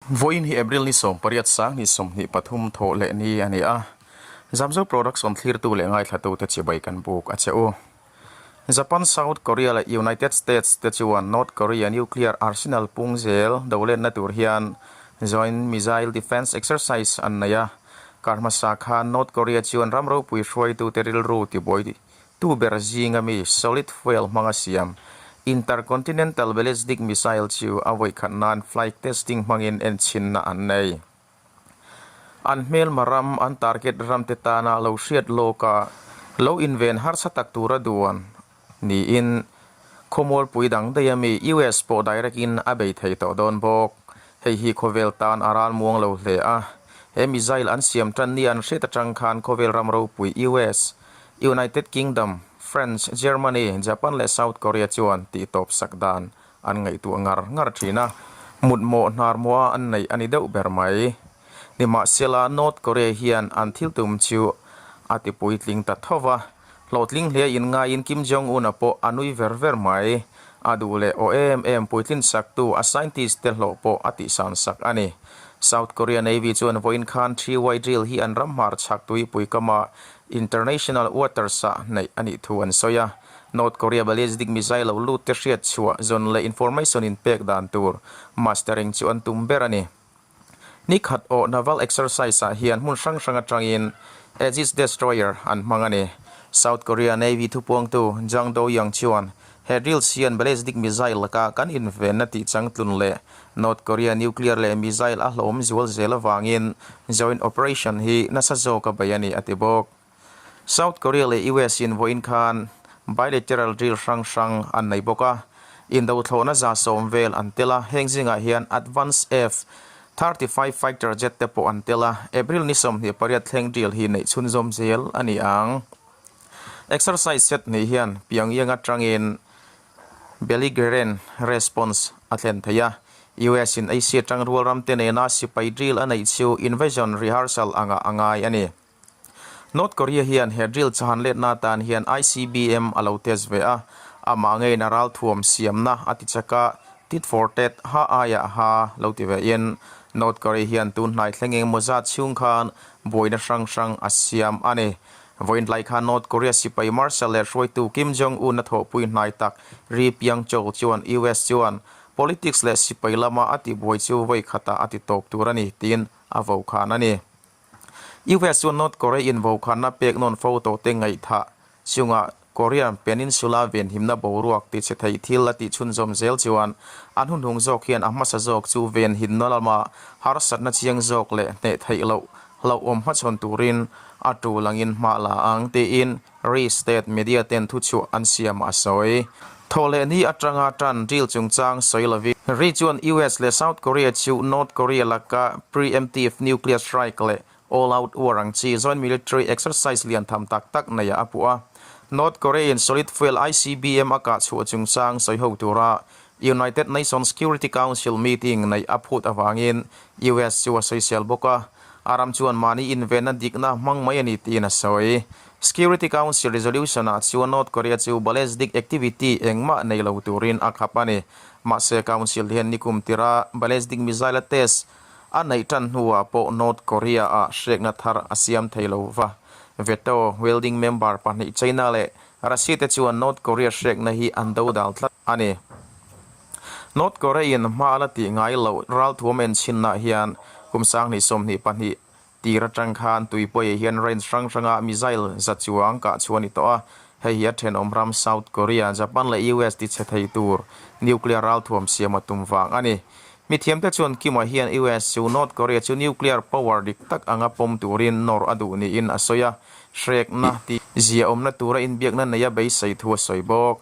Vawiin hi April ni 18 2023 thawh leh ni a ni a, Zamzo Products awm thlirtu leh ngaithlatute chibai kan buk a che u. Japan, South Korea leh United States te chuan North Korea nuclear arsenal pung zel do letna tur hian Joint Missile Defense Exercise an nei a. Kar hmasa khan North Korea chuan ram ropui hruaitute rilru tibuai tu ber zinga mi solid fuel hmanga siam Intercontinental Ballistic Missile chu a vawikhat nan flight testing hmangin enchhinna an nei. An hmelma ram, an target ram te tana lo hriat lawka lo inven harsa tak tura duan niin khawmualpui dang daih ami US pawh direct in a bei thei tawh dawn bawk. Hei hi khawvel tan a ral muang lo hle a, he missile an siam tan ni an hriat atang khan khawvel ram ropui US, United Kingdom, France, Germany, Japan leh South Korea chuan tihtawp sak dan an ngaihtuah ngar ngar thin a, mutmawh hnar muah an neih a ni deuh ber mai. Nimahsela, North Korea hian an thil tum chu a ti puitling ta tho va, hlawhtling hle in ngaiin Kim Jong Un-a pawh a nui ver ver mai. A duh leh aw em em puitlin saktu a scientist te hlawh pawh a tihsan sak a ni. South Korea Navy chuan vawiin khan Three-Y Drill hi an ram hmar chhak tuipui kama International Waters-ah neih a nih thu an sawi a. North Korea ballistic missile lo lut te hriat chhuah zawn leh information in pek dan tur mastering chu an tum ber a ni. Ni khat awh naval exercise ah hian hmun hrang hrang atangin Aegis destroyer an hmang a ni. South Korea Navy thupuangtu Jang Do-young chuan he drills hian ballistic missile laka kan invenna tih changtlun leh North Korea nuclear leh missile a hlawm zual zel avangin joint operation hi nasa zawk a bei a ni a ti bawk. South Korea leh US in vawiin khan bilateral drill hrang hrang an nei bawk a, indothlawhna 110 vel an tel a, heng zingah hian Advanced F-35 fighter jet te pawh an tel a, April ni 28 thleng drill hi neih chhunzawm zel a ni ang. Exercise set hnih hian Pyongyang atangin Belligerent response a thlen thei a, US in Asia tangrual ramte nena sipai drill a neih chu invasion rehearsal angah a ngai a ni. North Korea hian he drill chahan letna atan hian ICBM a lo test ve a, amah ngeiin a ralthuam siamna a ti chak a, tit for tat ha aiah ha lo ti ve in North Korea hian tun hnai thleng engemaw zat chhung khan buaina hrang hrang a siam a ni. Vawiin tlai khan North Korea sipai Marshal leh hruaitu Kim Jong Un a thawhpui hnai tak Ri Pyong Chol chuan US chuan politics leh sipai lama a tibuai chu vawi khatah a ti tawp tur a ni tiin a vokhan a ni. US chuan North Korea in vokhanna pek nawn fo tawh te ngaihthah chungah Korean Peninsula venhimna boruak ti chhe thei thil a tih chhunzawm zel chuan an hunhung zawk hian a hmasa zawk chu venhimna lama harsatna chiang zawk leh hneh theih loh hlauhawm hmachhawn turin a tul angin hma la ang tiin Ri State media ten thuchhuah an siam a sawi. Thawhlehni atanga tan deal chungchang sawi lovin Ri chuan US leh South Korea chu North Korea laka preemptive nuclear strike leh all-out war ang chi joint military exercise lian tham tak tak neiah a puh a. North Korea in solid fuel ICBM a kah chhuah chungchang sawi ho tura United Nations Security Council meeting neih a phut avangin US chu a sawisel bawk a. A ram chuan mahni invenna dikna hmang mai a ni tiin a sawi. Security Council resolution-ah chuan North Korea chu ballistic activity engmah nei lo turin a khap a ni. Mahse, Council hian nikum tira ballistic missile a test a neih tan hnuah pawh North Korea-ah hrekna thar a siam thei lo va. Veto wielding member pahnih China leh Russia te chuan North Korea hrekna hi an do dal tlat a ni. North Korea-in hma a la tih ngai loh ralthuam enchhinnaah hian kum 2022 Tir atang khan tuipuiah hian range hrang hranga missile za chuang kah chu a ni tawh a, hei hi a thenawm ram South Korea, Japan leh US ti chhe thei tur nuclear ralthuam siam a tum vang a ni. Mithiamte chuan Kim-a hian US chu North Korea chu nuclear power dik tak anga pawm turin nawr a duh niin a sawi a, hrekna tih ziaawmna tura inbiakna neia beisei thu a sawi bawk.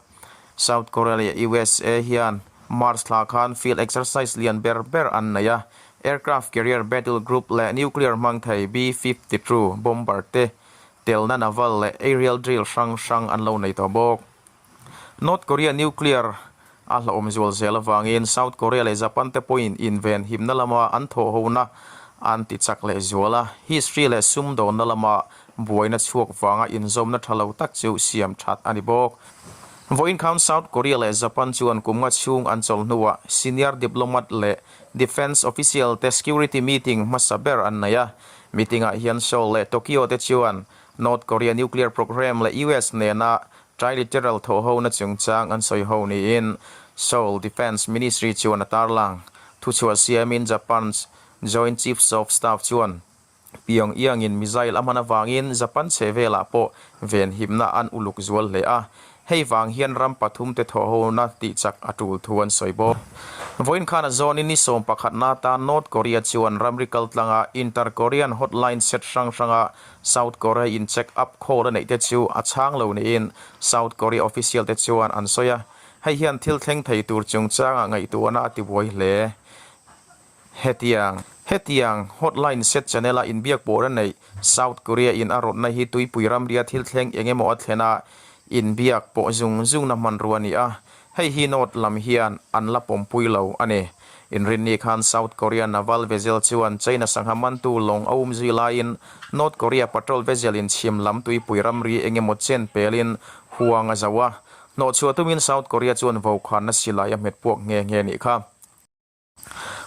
South Korea leh USA hian March thla khan field exercise lian ber ber an nei a, aircraft carrier battle group leh nuclear hmang thei B-52 bomber te telna naval leh aerial drill hrang hrang an lo nei tawh bawk. North Korea nuclear a hlauhawm zual zel avangin South Korea leh Japan te pawhin inven himna lama an thawhhona an ti chak leh zual a, history leh sumdawnna lama buaina chhuak vanga inzawmna tha lo tak chu siam that a ni bawk. Vawiin khan South Korea leh Japan chuan kum nga chhung an chawlh hnuah senior diplomat leh. Defence official te security meeting hmasa ber an nei a. Meeting-ah hian Seoul leh Tokyo te chuan North Korea nuclear programme leh US nena trilateral thawhhona chungchang an sawi ho niin Seoul Defence Ministry chuan a tarlang. Thuchhuah siamin Japan's Joint Chiefs of Staff chuan Pyongyang-in missile a hman avangin Japan chhe velah pawh venhimna an uluk zual hle a, hei vang hian ram pathumte thawhhona tihchak a tul thu an sawi bawk. Vawiin khan a zawnin ni sawm pakhatna atan North Korea chuan ramri kaltlanga inter-Korean hotline set hrang hranga South Korea in check up call a neih te chu a chhang lo niin South Korea official te chuan an sawi a, hei hian thil thleng thei tur chungchangah ngaihtuahna a tibuai hle. Hetiang hetiang hotline set channel a inbiak pawh a neih South Korea in a rawtna hi tuipui ramria thil thleng eng emaw a thlen a, inbiak pawh zung zungna hmanrua a ni a, hei hi North lam hian an la pawmpui lo a ni. Inrinni khan South Korea naval vessel chuan China sangha mantu lawng a umzui laiin North Korea patrol vessel in chhim lam tuipui ramri eng emaw chen pelin huang a zo a, hnawhchhuah tumin South Korea chuan vokhanna silai a hmet puak nghe nghe nih kha.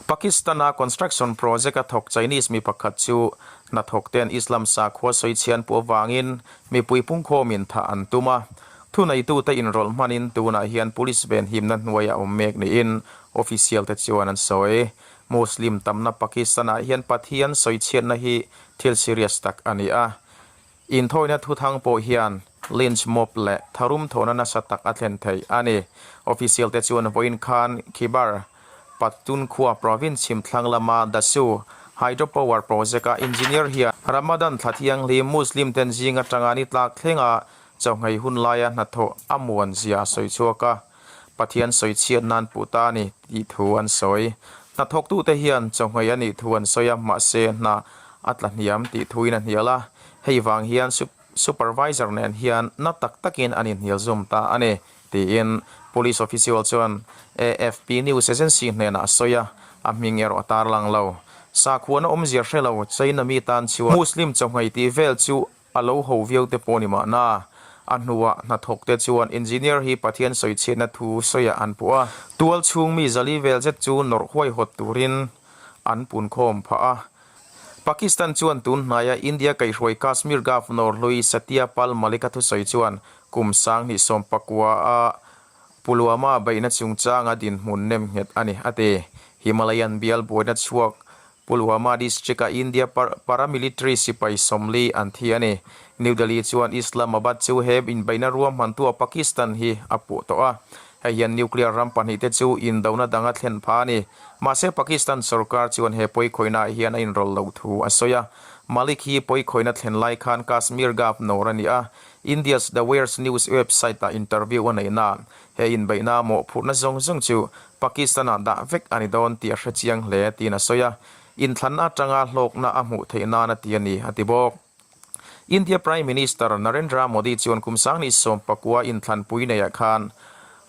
Pakistan-a construction project a thawk Chinese mi pakhat chu hnathawk ten Islam sakhua sawichhian puh avangin mipui pungkhawmin thah an tum a. Thuneitute inrawlh hmanin tunah hian police venhimna hnuaiah awm mek niin official te chuan an sawi. Muslim tamna Pakistan-ah hian Pathian sawichhiatna hi thil serious tak a ni a. Inthawina thuthang pawh hian lynch mob leh tharum thawhna nasa tak a thlen thei a ni. Official te chuan vawiin khan Khyber Pakhtunkhwa province chhim thlang lama Dasu hydropower project a engineer hian Ramadan thla thianghlim Muslim ten zing atanga ni tlak thlenga chauhnghei hun laia hnathawh a muan zia a sawi chhuak a. Pathian sawi chhiat nan puh ta a ni tih thu an sawi. Hnathawktute hian chawhmei a nih thu an sawi a, mahse hna a tla hniam tih thuin a hnial a. Hei vang hian supervisor nen hian na tak takin an inhnial zum ta a ni, tiin police official chuan AFP news agency hnenah a sawi a, a hming erawh a tarlang lo. Sakhuana awmzia hre lo China mi tan chuan Muslim chawhmei tih vel chu A lo ho viau te pawh ni mahna, a hnuah hnathawk te chuan engineer hi Pathian sawichhiatna thu sawiah an puh a. Tual chhung mi zali vel zet chu nawrh huaihawt turin an punkhawm phah a. Pakistan chuan tun hnaia India kaihhruai Kashmir Governor hlui Satya Pal Malik-a thusawi chuan kum 2019 a Pulwama beihna chungchanga dinhmun nem nghet a ni, a ti. Himalayan bial buaina chhuak Pulwama district-a India paramilitary sipai 40 an thi a ni. New Delhi chuan Islamabad chu he inbeihna ruahmantua Pakistan hi a puh tawh a. Hei hian nuclear ram pahnihte chu indona dang a thlen pha a ni. Mahse Pakistan sorkar chuan he pawikhawihnaah hian a inrawlh loh thu a sawi a. Malik hi pawikhawihna thlen lai khan Kashmir Governor a ni a. India's The Wires news website-ah interview a neih na. He inbeihna mawhphurhna zawng zawng chu Pakistan-ah dah vek a ni dawn tih a hre chiang hle tiin a sawi a, inthlanna atanga hlawkna a hmuh theih nan a ti a ni, a ti bawk. India Prime Minister Narendra Modi chuan kum 2019 inthlanpui neiah khan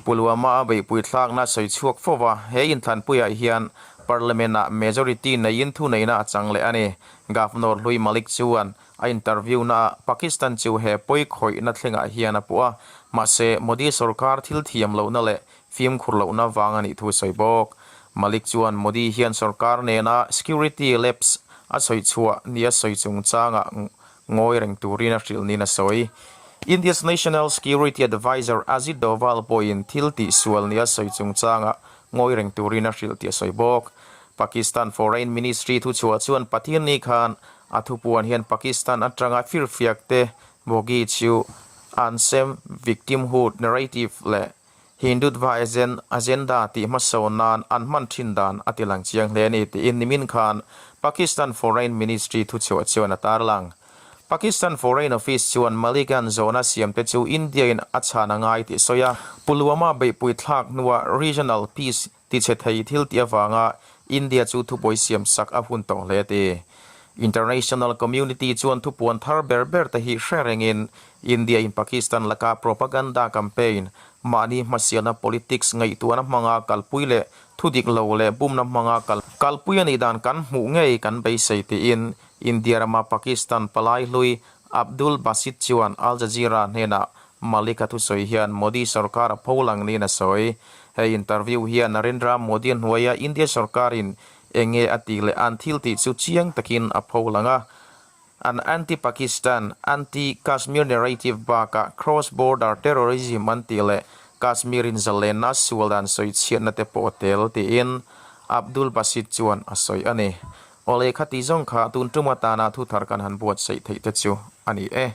Pulwama-a beihpui thlakna a sawi chhuak fo va, he inthlanpuiah hian Parliament-ah majority neiin thuneihna a chang leh a ni. Governor hlui Malik chuan A interview-naah Pakistan chu he pawi khawihna thlengah hian a puh a, mahse Modi sorkar thil thiam lohna leh fimkhur lohna vang a nih thu a sawi bawk. Malik chuan Modi hian sorkar nena security lapse a sawi chhuah nia sawi chungchangah ngawi reng turin a hrilh niin a sawi. India's National Security Adviser Ajit Doval pawhin thil tihsual nia sawi chungchangah ngawi reng turin a hrilh tih a sawi bawk. Pakistan Foreign Ministry thuchhuah chuan Pathianni khan A thupuan hian Pakistan atanga firfiak te bogie chu an sem victimhood narrative leh Hindutva agenda tih hmasawn nan an hman thin dan a tilang chiang hle a ni tiin nimin khan Pakistan Foreign Ministry thuchhuah chuan a tarlang. Pakistan Foreign Office chuan Malikan zawhna siamte chu India-in a chhan a ngai tih sawi a, Pulwama beihpui thlak hnuah regional peace Tichhe thei thil tih avanga India chu thupawi siam sak a hun tawh hle ti. International community chuan thupuan thar ber ber te hi hre rengin India in Pakistan laka propaganda campaign, mahni hmasialna politics ngaihtuahna hmanga kalpui leh thudik lo leh bumna hmanga kalpui a nih dan kan hmuh ngei kan beisei tiin India rama Pakistan palai hlui Abdul Basit chuan Al Jazeera hnenah Malik-a thusawi hian Modi sorkar a pho lang niin a sawi. He interview hian Narendra Modi-a hnuaia India sorkarin Enge a tih leh an thil tih chu chiang takin a pho lang a. An anti-Pakistan, anti-Kashmir narrative bakah cross-border terrorism an tih leh Kashmir in zalenna sual dan sawi chhiatna te pawh a tel tiin Abdul Basit chuan a sawi a ni. Awle khati zawng kha tun tum atana thuthar kan han buatsaih theih te chu a ni e.